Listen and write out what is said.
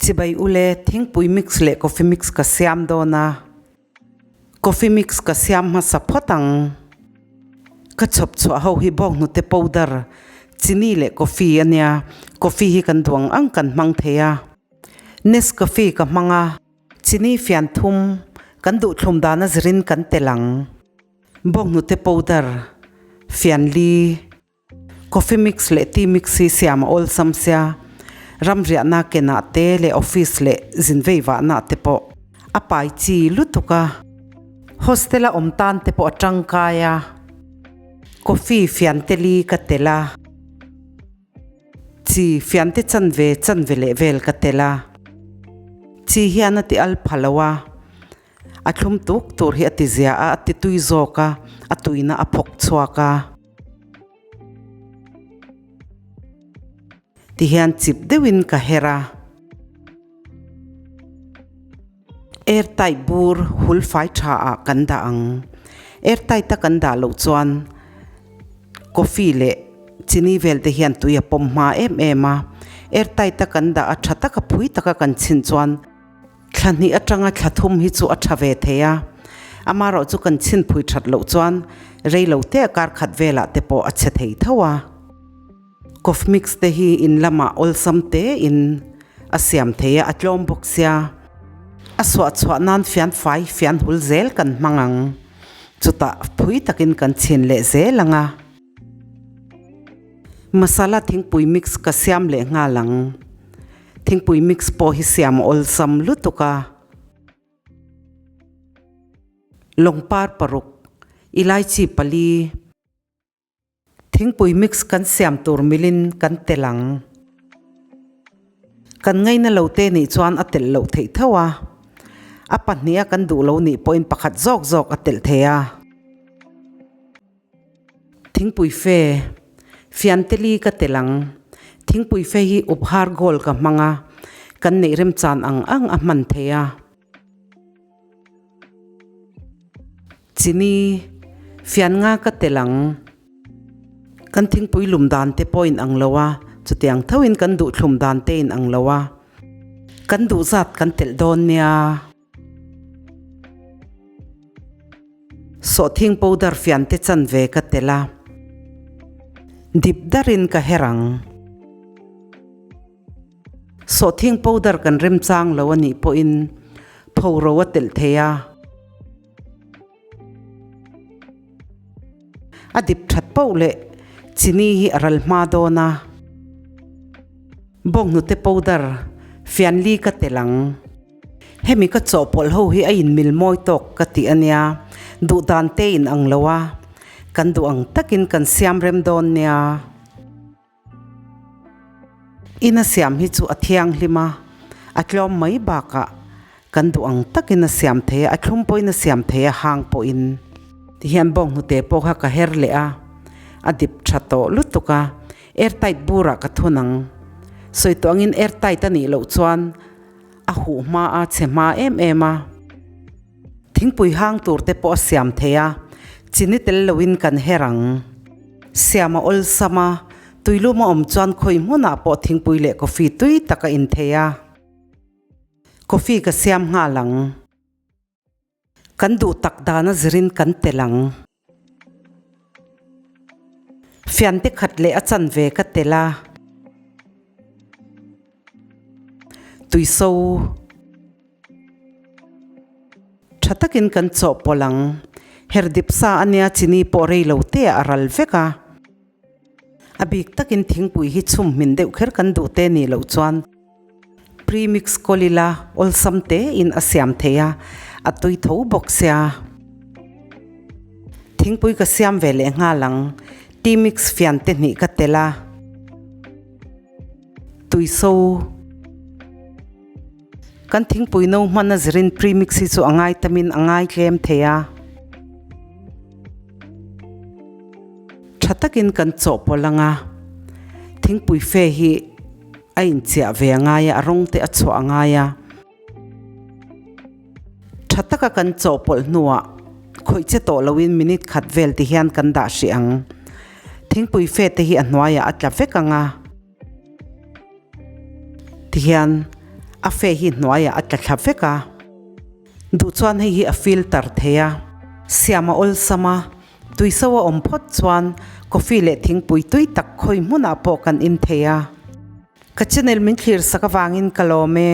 Chibai ule thingpui mix leh coffee mix ka siam dawn a, coffee mix ka siam hmasa phawt ang. Ka chhawp chhuah ho hi bawnghnute powder, chini leh coffee a nia, coffee hi kan duh ang ang kan hmang thei a. Nescafe ka hmang a, chini fian thum kan duh thlum dana zirin kan tel ang. Bawnghnute powder, fian li. Coffee mix leh tea mix hi siam a awlsam sia, ramriahna kenah te leh office leh zin vei vahna te pawh a pai chi lutuk a. Hostel a awm tan te pawh a tangkai a, coffee fian te li ka tel a, chi fian te chanve chanve leh vel ka tel a, chi hian a ti al pha lo a. A thlum tuk tur hi a ti zia a, a ti tui zawk a, a tuina a phawk chhuak a. Tihian chip deuhin ka her a. Air tight bur hul fai tha ah kan dah ang. Air tight a kan dah loh chuan coffee leh chini vel te hian tui a pawm hma em em a. Air tight a kan dah a tha taka phui taka kan chhin chuan. Thla hnih atanga thla thum hi chu a tha ve thei a, amaherawh chu kan chhinphui that loh chuan rei lo te a kar khat velah te pawh a chhe thei tho a. Coffee mix te hi in lamah awlsam te in a siam thei a, a tlawm bawk sia. A suah chhuah nan fian fai fian hul zel kan hmang ang, chutah phui takin kan chhin leh zel ang a. Masala thingpui mix ka siam leh nghal ang. Thingpui mix pawh hi siam a awlsam lutuk a. Lawngpar paruk, ilaichi pali. Thingpui mix kan siam tur milin kan tel ang. Kan ngaina lo te nih chuan a telh loh theih tho a. A pahniha kan duh lo nih pawhin pakhat zawk zawk a telh thei a. Thingpui fe, Fianteli ka tel ang. Thingpui fe hi Uphar goal ka hmang a, kan neih remchan ang ang a hman thei a. Chini, Fian nga ka tel ang. Kan thingpui lum dan te pawh in ang lo a, chutiang thoin kan duhthlum dan te in ang lo a. Kan duh zat kan telh dawn nia. Sawhthing powder fian te chanve ka tel a, dip darin ka her ang. Sawhthing powder kan remchang lo a nih pawhin phoro a telh thei a. A dip that poh leh chini hi a ral hma dawn a. Bawnghnute powder fian li ka tel ang. Hemi ka chawhpawlh ho hi a inmil mawi tawk ka ti a nia, duh dan te in ang lo a, kan duh ang takin kan siam rem dawn nia. Ina siam hi chu a thianghlim a, a tlawm mai bakah kan duh ang takin a siam thei a, a thlum pawhin a siam thei a, hang pawhin. Tihian bawnghnute pawh kha ka her leh a, a dip tha tawh lutuk a, airtight burah ka thun ang. Sawi tawh angin airtight a nih loh chuan A huh hma a chhe hma em em a. Thingpui hang tur te pawh a siam thei a, chini tel loin kan her ang. Siam a awlsam a, tuilum a awm chuan khawi hmunah pawh thingpui leh coffee tui tak a in thei a. Coffee ka siam nghal ang. Kan duh tak dana zirin kan tel ang. Fiante khat leh a chanve ka tel a. Tuiso tha takin kan chawhpawlh ang. Herdip sa ania chini pawh rei lo te ah a ral vek a. A bik takin thingpui hi chhum hmin deuh kher kan duh te nih loh chuan. Premix kawl ila awlsam te in a siam thei a, a tui tho bawk sia. Thingpui ka siam ve leh nghal ang, tea mix fian te hnih ka tel a, tui so. Kan thingpui no hman a zirin premix hi chu a ngai tamin a ngai tlem thei a. Tha takin kan chawhpawlh ang a, thingpui fe hi a inchiah ve a ngai a, a rawng te a chhuah a ngai a. Tha taka kan chawhpawlh hnuah khawih che tawh loin minute khat vel ti hian kan dah hrih ang. Thingpui fe te hi a hnuaiah a tla vek ang a. Ti hian A fe hi hnuaiah a tla thla vek a. Duh chuan hei hi a filter thei a. Siam a awlsam a, tui so a awm phawt chuan coffee leh thingpui tui tak khawi hmunah pawh kan in thei a. Ka channel min thlir sak avangin ka lawm e.